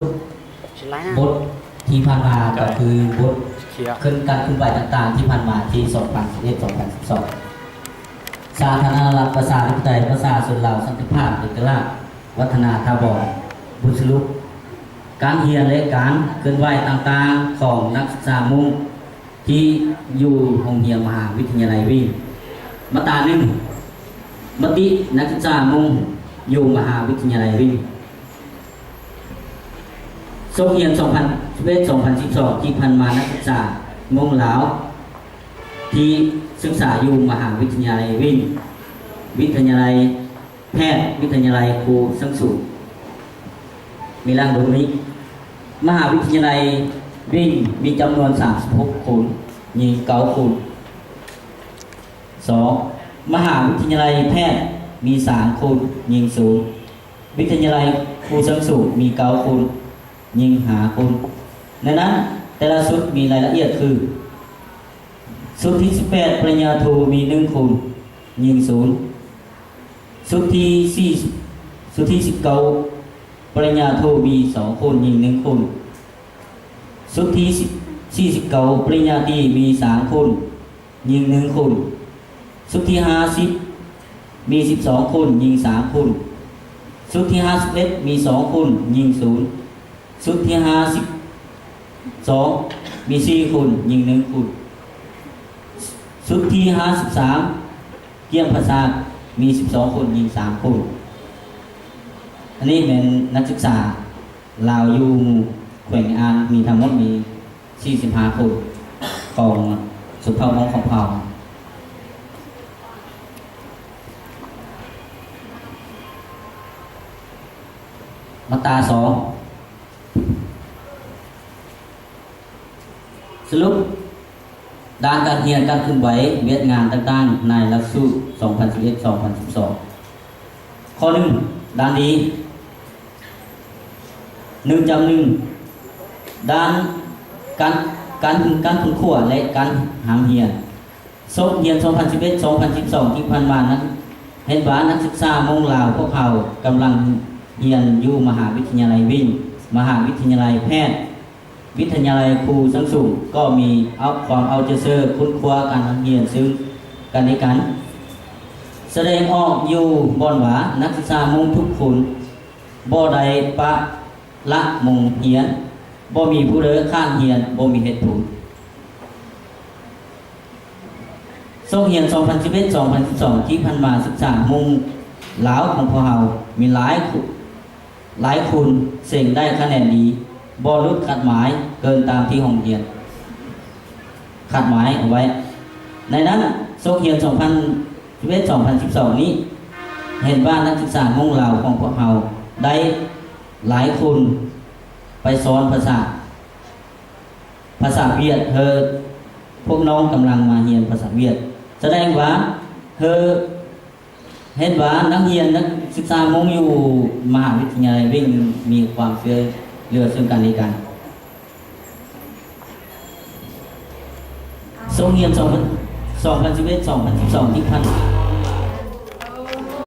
ບົດທີ່ຜ່ານມາກໍຄືບົດເຄື່ອນການເຄື່ອນໄຫວຕ່າງໆທີ່ຜ່ານມາ ປີສອງພັນສິບເອັດ ສອງພັນສິບສອງ ສາທາລະນະລັດປະຊາທິປະໄຕປະຊາຊົນລາວ ສັນຕິພາບ ເອກະລາດ ວັດທະນາຖາວອນ ບົດສະຫຼຸບການຮຽນ ແລະ ການເຄື່ອນໄຫວຕ່າງໆຂອງນັກສຶກສາມຸ້ງ ທີ່ຢູ່ໂຮງຮຽນມະຫາວິທະຍາໄລວິງ. ມາດຕາໜຶ່ງ ມະຕິນັກສຶກສາມຸ້ງຢູ່ມະຫາວິທະຍາໄລວິງ. ສົກຮຽນສອງພັນສິບເອັດ ສອງພັນສິບສອງ ທີ່ຜ່ານມາ ນັກສຶກສາມຸ້ງລາວທີ່ສຶກສາຢູ່ມະຫາວິທະຍາໄລວິງ, ວິທະຍາໄລແພດ, ວິທະຍາໄລຄູຊັ້ນສູງ ມີດັ່ງໂດຍນີ້: ມະຫາວິທະຍາໄລວິງ ມີຈຳນວນສາມສິບຫົກຄົນ, ຍິງເກົ້າຄົນ. ສອງ ມະຫາວິທະຍາໄລແພດ ມີສາມຄົນ, ຍິງສູນ. ວິທະຍາໄລຄູຊັ້ນສູງ ມີເກົ້າຄົນ, ຍິງຫ້າຄົນ. ໃນນັ້ນແຕ່ລະຊຸດມີລາຍລະອຽດຄື: ຊຸດທີສິບແປດ ປະລິນຍາໂທ ມີໜຶ່ງຄົນ, ຍິງສູນ. ຊຸດທີສີ່ ຊຸດທີສິບເກົ້າ ປະລິນຍາໂທ ມີສອງຄົນ, ຍິງໜຶ່ງຄົນ. ຊຸດທີສີ່ສິບເກົ້າ ປະລິນຍາຕີ ມີສາມຄົນ, ຍິງໜຶ່ງຄົນ. ຊຸດທີຫ້າສິບ ມີສິບສອງຄົນ, ຍິງສາມຄົນ. ຊຸດທີຫ້າສິບເອັດ ມີສອງຄົນ, ຍິງສູນ. ຊຸດທີຫ້າສິບສອງ ມີສີ່ຄົນ, ຍິງໜຶ່ງຄົນ. ຊຸດທີຫ້າສິບສາມ ກຽມຜາສາດ ມີສິບສອງຄົນ, ຍິງສາມຄົນ. ອັນນີ້ແມ່ນນັກສຶກສາລາວຢູ່ແຂວງອານ ມີທັງໝົດມີສີ່ສິບຫ້າຄົນ ຂອງຊົນເຜົ່າມົ້ງຂອງເຮົາ. ມາດຕາສອງ ສະຫຼຸບດ້ານການຮຽນການເຄື່ອນໄຫວວຽກງານຕ່າງໆໃນຫຼັກສູດສອງພັນສິບເອັດ ສອງພັນສິບສອງ. ຂໍ້ໜຶ່ງ ດ້ານດີ ໜຶ່ງຈຳໜຶ່ງ ດ້ານການ ການ ການຄົ້ນຄວ້າ ແລະ ການຮ່ຳຮຽນ. ສົກຮຽນສອງພັນສິບເອັດ ສອງພັນສິບສອງ ທີ່ຜ່ານມານັ້ນ ເຫັນວ່ານັກສຶກສາມົ້ງລາວພວກເຮົາກຳລັງຮຽນຢູ່ມະຫາວິທະຍາໄລວິງ, ມະຫາວິທະຍາໄລແພດ, ວິທະຍາໄລຄູຊັ້ນສູງ ກໍມີເອົາ ຄວາມເອົາໃຈໃສ່ຄົ້ນຄວ້າການຮຽນເຊິ່ງກັນແລະກັນ, ສະແດງອອກຢູ່ບ່ອນວ່ານັກສຶກສາມົ້ງທຸກຄົນບໍ່ໄດ້ປະລະໂມງຮຽນ, ບໍ່ມີຜູ້ໃດຄ້ານຮຽນ, ບໍ່ມີເຫດຜົນ. ສົກຮຽນສອງພັນສິບເອັດ ສອງພັນສິບສອງ ທີ່ຜ່ານມາ ສຶກສາມຸ້ງລາວຂອງພວກເຮົາມີຫຼາຍ ຫຼາຍຄົນເສັງໄດ້ຄະແນນດີ, ບໍ່ຫຼຸດຄາດໝາຍເກີນຕາມທີ່ໂຮງຮຽນຄາດໝາຍເອົາໄວ້. ໃນນັ້ນ ສົກຮຽນສອງພັນສິບເອັດ ສອງພັນສິບສອງນີ້ ເຫັນວ່ານັກສຶກສາມົ້ງລາວຂອງພວກເຮົາໄດ້ຫຼາຍຄົນໄປສອນພາສາ ພາສາຫວຽດ ເຮີ ພວກນ້ອງກຳລັງມາຮຽນພາສາຫວຽດ, ສະແດງວ່າ ເຮີ ເຫັນວ່ານັກຮຽນນັກສຶກສາມົ້ງຢູ່ມະຫາວິທະຍາໄລວິງມີຄວາມຊ່ວຍເຫຼືອເຊິ່ງກັນແລະກັນ. ສົກຮຽນສອງພັນ ສອງພັນສິບເອັດ ສອງພັນສິບສອງ ທີ່ຜ່ານມາ